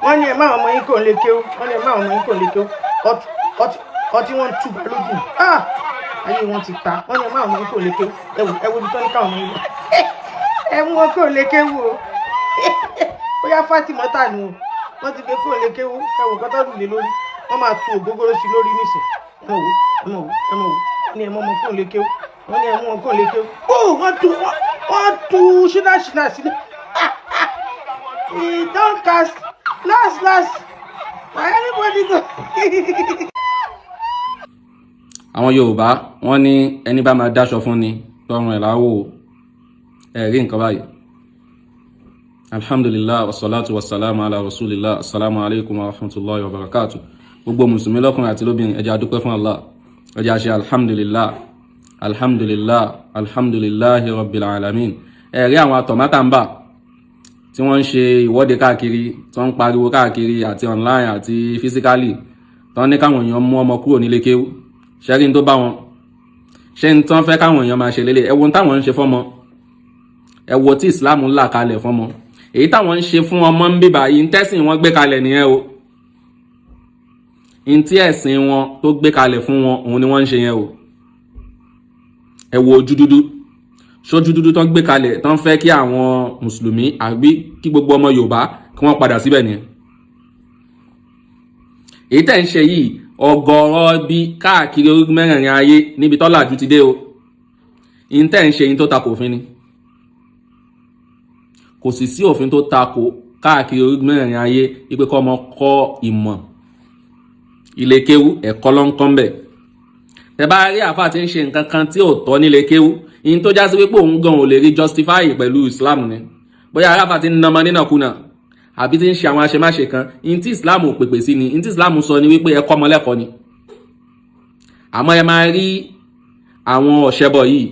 Wọ́n ní ẹ má ọmọ yín kò lè kéwú. Wọ́n ní ẹ má ọmọ yín kò lè kéwú. Ọtí ọtí wọ́n ń túbà lójú. Ah, ayé wọn ti ta. Wọ́n ní ẹ má ọmọ yín kò lè kéwú. Ẹ wò, ẹ wo ibi tó ní káwọn ọmọ yín lọ. Ẹ mú wọn kò lè kéwú o. Bóyá Fátímọ́tà nù o. Wọ́n ti gbé kò lè kéwú. Ẹ wò kọ́tọ́ lù lé lórí. Wọ́n máa tu ògógóró sí lórí nísìn. Ẹ mọ̀ wò, ẹ mọ̀ wò, ẹ mọ̀ wò. Wọ́n ní ẹ mọ́ ọmọ kò lè kéwú. Wọ́n ní ẹ mú wọn kò lè kéwú. Ó wọ́n tu ṣínà ṣínà sílẹ̀. E don cast last last na everybody go. Àwọn Yorùbá, wọ́n ní ẹni bá máa dáṣọ fún ni tọrùn ẹ̀ láwò. Ẹ̀rí nǹkan báyìí. Alhamdulillah, wassalatu wassalamu ala rasulillah. Assalamu alaikum wa rahmatullahi wa barakatuh. Gbogbo mùsùlùmí lọ́kùnrin àti lóbìnrin, ẹ jẹ́ a dúpẹ́ fún Allah. Ẹ jẹ́ a ṣe alhamdulillah, alhamdulillah, alhamdulillahi rabbil alamin. Ẹ̀rí àwọn atọ̀mátà ń bà tí wọ́n ń ṣe ìwọ́de káàkiri, tí wọ́n ń pariwo káàkiri àti online àti physically, tí wọ́n ní káwọn èèyàn mú ọmọ kúrò nílé kéwú. Ṣẹ́rí tó bá wọn ṣé ń tán fẹ́ káwọn èèyàn máa ṣe lélẹ̀. Ẹ wo táwọn ń ṣe fọ́mọ, ẹ wo tí Islam ń là kalẹ̀ fọ́mọ, èyí táwọn ń ṣe fún ọmọ ń bíbà yìí, ń tẹ́sìn wọn gbé kalẹ̀ nìyẹn o. Ń tí ẹ̀sìn wọn tó gbé kalẹ̀ fún wọn, òun ni wọ́n ń ṣe yẹn o. Ẹ wo ojú dúdú, sójú dúdú tán gbé kalẹ̀, tán fẹ́ kí àwọn mùsùlùmí àbí kí gbogbo ọmọ Yorùbá kí wọ́n padà síbẹ̀ nìyẹn. Èyí tẹ̀ ń ṣe yìí, ọ̀gọ̀rọ̀ bí káàkiri orí mẹ́rẹ̀ẹ̀rin ayé níbi tọ́làjú ti dé o, ìyìn tẹ̀ ń ṣe yìí tó takò òfin ni. Kò sì sí òfin tó takò káàkiri orí mẹ́rẹ̀ẹ̀rin ayé wípé kọ́ ọmọ kọ́ ìmọ̀. Ilé kéwú, ẹ̀kọ́ ló ń kọ́ ń bẹ̀. Tẹ bá rí àáfàá tí ń ṣe nǹkan kan tí ò tọ́ nílé kéwú, ìyìn tó já sí wípé òun gan ò lè rí justify pẹ̀lú Islam ni. Bóyá aráàfáà ti ń nọmọ nínàkúnà àbí tí ń ṣe àwọn àṣemáṣe kan, ìyìn tí Islam ò pèpè sí ni. Ìyìn tí Islam sọ ni wípé ẹ̀kọ́ ọmọlẹ́kọ̀ọ́ ni. Àmọ́ ẹ máa rí àwọn ọ̀ṣẹ́bọ yìí,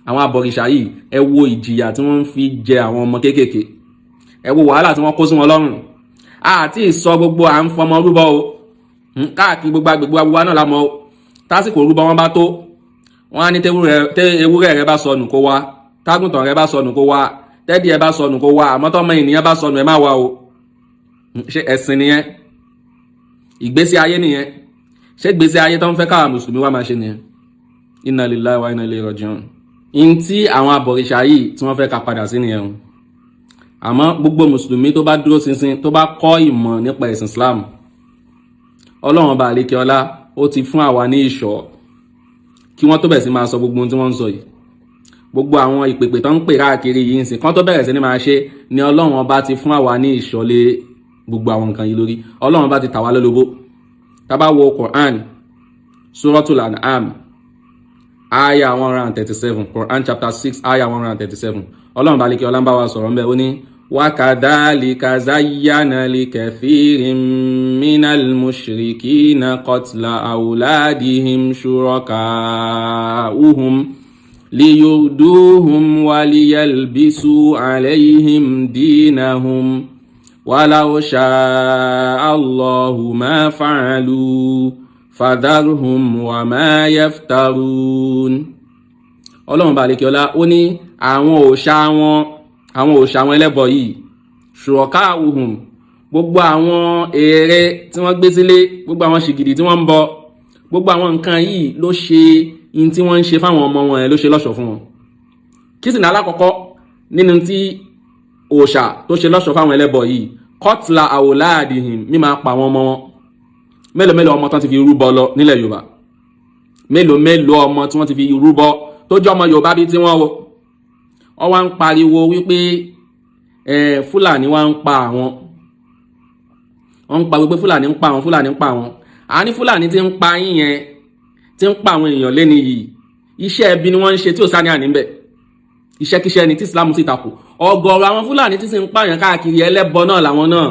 àwọn abọ̀rìṣà yìí, ẹ wo ìjìyà tí wọ́n ń fi jẹ àwọn ọmọ kéékèèké. Ẹ wo wàhálà tí wọ́n kó sí wọn lọ́rùn. Àti ìsọ gbogbo à ń fọmọ rúbọ o káàkiri gbogbo agbègbè wa náà lámọ o. Tásìkò rúbọ wọn bá tó, wọn á ní tewúrẹ́ rẹ bá sọnù, kó wá; tágùntàn rẹ bá sọnù, kó wá; tẹ́dí ẹ bá sọnù, kó wá; àmọ́ tọ́mọ ènìyàn bá sọnù, ẹ má wá o. Ṣé ẹ̀sìn nìyẹn? Ìgbésí ayé nìyẹn? Ṣé ìgbésí ayé tó ń fẹ́ káwa mùsùlùmí wá máa ṣe nìyẹn? Inna lillahi wa inna ilayhi raji'un. In tí àwọn abọ̀rìṣà yìí tí wọ́n fẹ́ ká padà sí nìyẹn o. Àmọ́ gbogbo mùsùlùmí tó bá dúró ṣinṣin, tó bá kọ́ ìmọ̀ nípa ẹ̀sìn Islam, Ọlọ́run Ọba àlékè ọlá, ó ti fún àwa ní ìṣọ́ kí wọ́n tó bẹ̀rẹ̀ sí máa sọ gbogbo ohun tí wọ́n ń sọ yìí. Gbogbo àwọn ìpèpè tó ń pè káàkiri yìí ń sìn kán tó bẹ̀rẹ̀ sí ní máa ṣe ni Ọlọ́run Ọba ti fún àwa ní ìṣọ́ lé gbogbo àwọn nǹkan yìí lórí. Ọlọ́run Ọba ti tà wá lólobó. Tá bá wo Quran, Suratul An'am, aya 137, Quran chapter 6, aya 137, Ọlọ́run Ọba àlékè ọlá ń bá wa sọ̀rọ̀ ńbẹ̀. Ó ní: وكذلك زين لكثير من المشركين قتل أولادهم شركاؤهم ليردوهم وليلبسوا عليهم دينهم ولو شاء الله ما فعلوا فذرهم وما يفترون. Ọlọ́run bá lè kí ọlá, ó ní àwọn òòṣà wọn, àwọn òòṣà àwọn ẹlẹ́bọ yìí, شركاؤهم, gbogbo àwọn ère tí wọ́n gbé sílé, gbogbo àwọn ṣìgìdì tí wọ́n ń bọ, gbogbo àwọn nǹkan yìí ló ṣe in tí wọ́n ń ṣe fáwọn ọmọ wọn yẹn, ló ṣe lọ́ṣọ̀ọ́ fún wọn. Kí sì ní alákọ̀ọ́kọ́ nínú tí òòṣà tó ṣe lọ́ṣọ̀ọ́ fáwọn ẹlẹ́bọ yìí? قتل أولادهم, mímáa pa àwọn ọmọ wọn. Mélòó mélòó ọmọ tán ti fi rúbọ lọ nílẹ̀ Yorùbá? Mélòó mélòó ọmọ tí wọ́n ti fi rúbọ tó jẹ́ ọmọ Yorùbá bíi tí wọ́n o? Wọ́n wá ń pariwo wípé Fúlàní wá ń pa àwọn. Wọ́n ń pariwo pé Fúlàní ń pa àwọn, Fúlàní ń pa àwọn. Àní Fúlàní tí ń pa yín yẹn, tí ń pa àwọn èèyàn lẹ́ni yìí, iṣẹ́ ẹbí ni wọ́n ń ṣe tí ò sáni àní ń bẹ̀. Iṣẹ́kíṣẹ́ ni tí Islam sì takò. Ọ̀gọ̀ọ̀rọ̀ àwọn Fúlàní tí sì ń pààyàn káàkiri, ẹlẹ́bọ náà làwọn náà.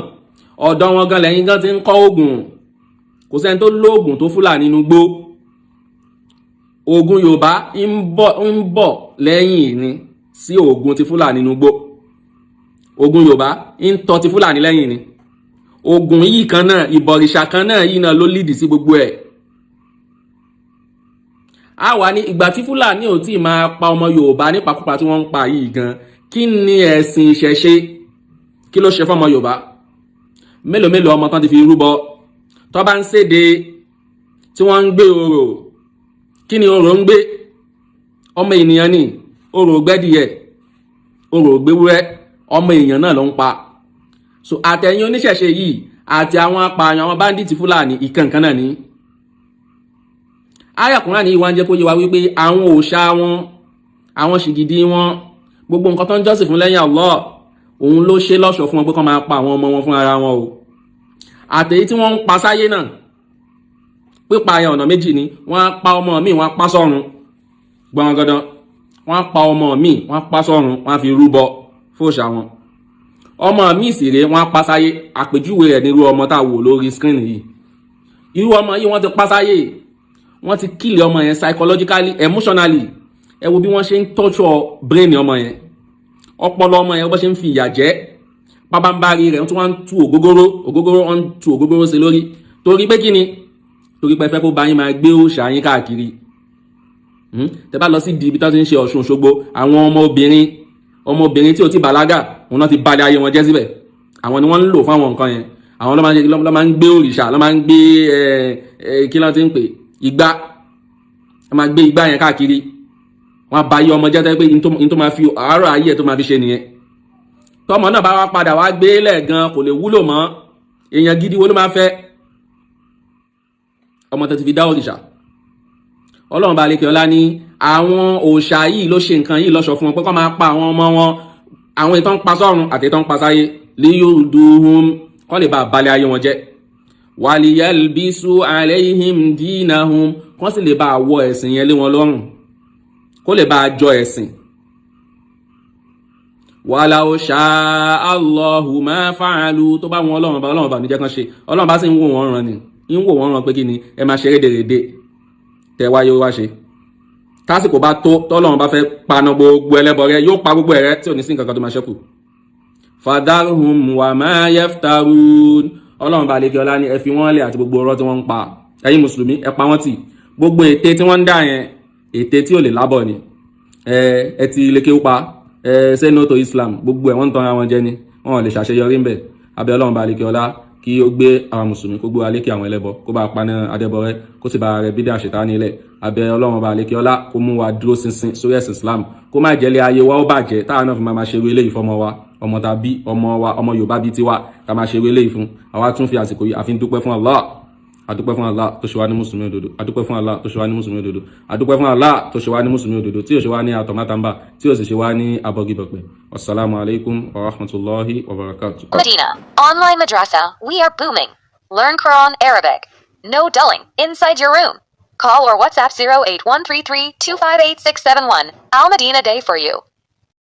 Ọ̀dọ̀ wọn gan lẹ́yìn gan ti ń kọ́ oògùn. Kò sẹ́ni tó lóògùn tó Fúlàní inú gbó. Oògùn Yorùbá ń bọ̀ lẹ́yìn ni sí oògùn ti Fúlàní inú gbó. Oògùn Yorùbá ń tọ́ ti Fúlàní lẹ́yìn ni. Oògùn yìí kan náà, ìbọ̀rìṣà kan náà yìí náà ló lídìí sí gbogbo ẹ̀. A wà ní ìgbà tí Fúlàní ò tí ì máa pa ọmọ Yorùbá nípakúpa tí wọ́n ń pa yìí gan, kí ni ẹ̀sìn ìṣẹ̀ṣe, kí ló ṣe fọ́mọ Yorùbá? Mélòó mélòó ọmọ tán ti fi rúbọ, tó bá ń séde tí wọ́n ń gbé orò. Kí ni orò ń gbé? Ọmọ ènìyàn ni. Orò gbẹ́dìyẹ, orò gbéwúrẹ́, ọmọ èèyàn náà ló ń pa. So àtẹ̀yìn oníṣẹ̀ṣe yìí àti àwọn apààyàn, àwọn bandit Fúlàní, ìkànkan náà ni. Àyà Kùránì yìí wá ń jẹ́ kó yé wa wípé àwọn òòṣà wọn, àwọn ṣìgìdì wọn, gbogbo nǹkan tó ń jọ́sìn fún lẹ́yìn Allah, òun ló ṣe lọ́ṣọ̀ọ́ fún wọn pé kó máa pa àwọn ọmọ wọn fún ara wọn o. Àtẹ̀yí tí wọ́n ń pa sáyé náà, pípa yẹn, ọ̀nà méjì ni. Wọ́n á pa ọmọ míì, wọ́n á pa sọ́run gbọ̀ngàndàn. Wọ́n á pa ọmọ míì, wọ́n á pa sọ́run, wọ́n á fi rúbọ fóòṣà wọn. Ọmọ míì sì rèé, wọ́n á pa sáyé. Àpèjúwe rẹ̀ nírú ọmọ tá a wò lórí screen yìí. Irú ọmọ yìí, wọ́n ti pa sáyé, wọ́n ti kill ọmọ yẹn psychologically, emotionally. Ẹ wo bí wọ́n ṣe ń torture brain ọmọ yẹn, ọpọlọ ọmọ yẹn, bó ṣe ń fi ìyà jẹ. Pabambari rẹ̀, wọ́n tún wá ń tu ògógóró, ògógóró, wọ́n ń tu ògógóró sí lórí. Torí pé kíni? Torí pé fẹ́ kó bá yín máa gbé òòṣà yín káàkiri. Tẹ bá lọ sí di ibi tó ti ń ṣe Ọ̀ṣun Òṣogbo, àwọn ọmọ obìnrin, ọmọbìnrin tí ò ti bàlágà, òun náà ti balẹ̀ ayé wọn jẹ́ síbẹ̀. Àwọn ni wọ́n ń lò fún àwọn nǹkan yẹn. Àwọn ló máa ń gbé òrìṣà, ló máa ń gbé ẹ ẹ kí ló ti ń pè, igbá. Wọ́n máa gbé igbá yẹn káàkiri, wọ́n á ba ayé ọmọ jẹ́ tẹ́ pé n tó máa fi àárọ̀ ayé ẹ̀ tó máa fi ṣe nìyẹn. Tọmọ náà bá wá padà wá gbé lẹ̀ gan, kò lè wúlò mọ́. Èèyàn gidi wo ló máa fẹ́ ọmọ tó ti fi dá òrìṣà? Ọlọ́run bá lè kí ọlá ní àwọn òòṣà yìí ló ṣe nǹkan yìí lọ́ṣọ̀ fún wọn pé kó máa pa àwọn ọmọ wọn, àwọn ìtàn pa sọ́run àti ìtàn pa sáyé, liyurduhum, kó lè bá balẹ̀ ayé wọn jẹ́, waliyalbisu alayhim dinahum, kó sì lè bá wọ ẹ̀sìn yẹn lé wọn lọ́rùn, kó lè bá jọ ẹ̀sìn. Walau sha'a Allahu ma fa'alu. Tó bá wọn Ọlọ́run bá, Ọlọ́run bá níjẹ́ kan ṣe. Ọlọ́run bá sì ń wò wọ́n ràn ní, ń wò wọ́n ràn pé kí ni ẹ máa ṣe rédèrèdè tẹ wáyé wá ṣe. Tásìkò bá tó, tọ́lọ́run bá fẹ́ paná gbogbo ẹlẹ́bọ rẹ, yóò pa gbogbo ẹ̀rẹ́ tí ò ní sí nǹkan kan tó máa ṣẹ́kù. Fadharhum wa ma yaftarun. Ọlọ́run bá lè kí ọlá ní ẹ fi wọ́n lẹ̀ àti gbogbo ọ̀rọ̀ tí wọ́n ń pa. Ẹ̀yin mùsùlùmí, ẹ pa wọ́n tì. Gbogbo ète tí wọ́n ń dà yẹn, ète tí ò lè lábọ̀ ni. Ẹ ti lè kéwú pa, ẹ say no to Islam, gbogbo ẹ̀, wọ́n ń tan ara wọn jẹ ni. Wọn ò lè ṣàṣeyọrí ńbẹ̀. Abẹ́ Ọlọ́run bá lè kí ọlá kí ó gbé àwọn mùsùlùmí, kó gbé wa lékè àwọn ẹlẹ́bọ, kó bá paná adẹ́bọrẹ́, kó sì bá rẹ bídà ṣètá nílẹ̀. Abẹ́ Ọlọ́run bá lè kí ọlá kó mú wa dúró ṣinṣin sórí ẹ̀sìn Islam, kó má jẹ́lé ayé wa ó bàjẹ́, táwọn náà fi máa ṣe eré eléyìí fọmọ wa, ọmọ tàbí ọmọ wa, ọmọ Yorùbá bíi tiwa, ká máa ṣe eré eléyìí fún. Àwa tún fi àsìkò yìí àfi ń dúpẹ́ fún Allah. Adúpẹ́ fún Allah tó ṣe wá ní mùsùlùmí òdodo. Adúpẹ́ fún Allah tó ṣe wá ní mùsùlùmí òdodo. Adúpẹ́ fún Allah tó ṣe wá ní mùsùlùmí òdodo, tí ò ṣe wá ní àtọ̀mátàmbà, tí ò sì ṣe wá ní abọ́gibọ̀pẹ̀. Wasalaamu alaykum wa rahmatulahi wa barakatu. Medina Online Madrasa, we are booming. Learn Quran Arabic. No dulling. Inside your room. Call or WhatsApp 08133 258671. Al Medina Day for you.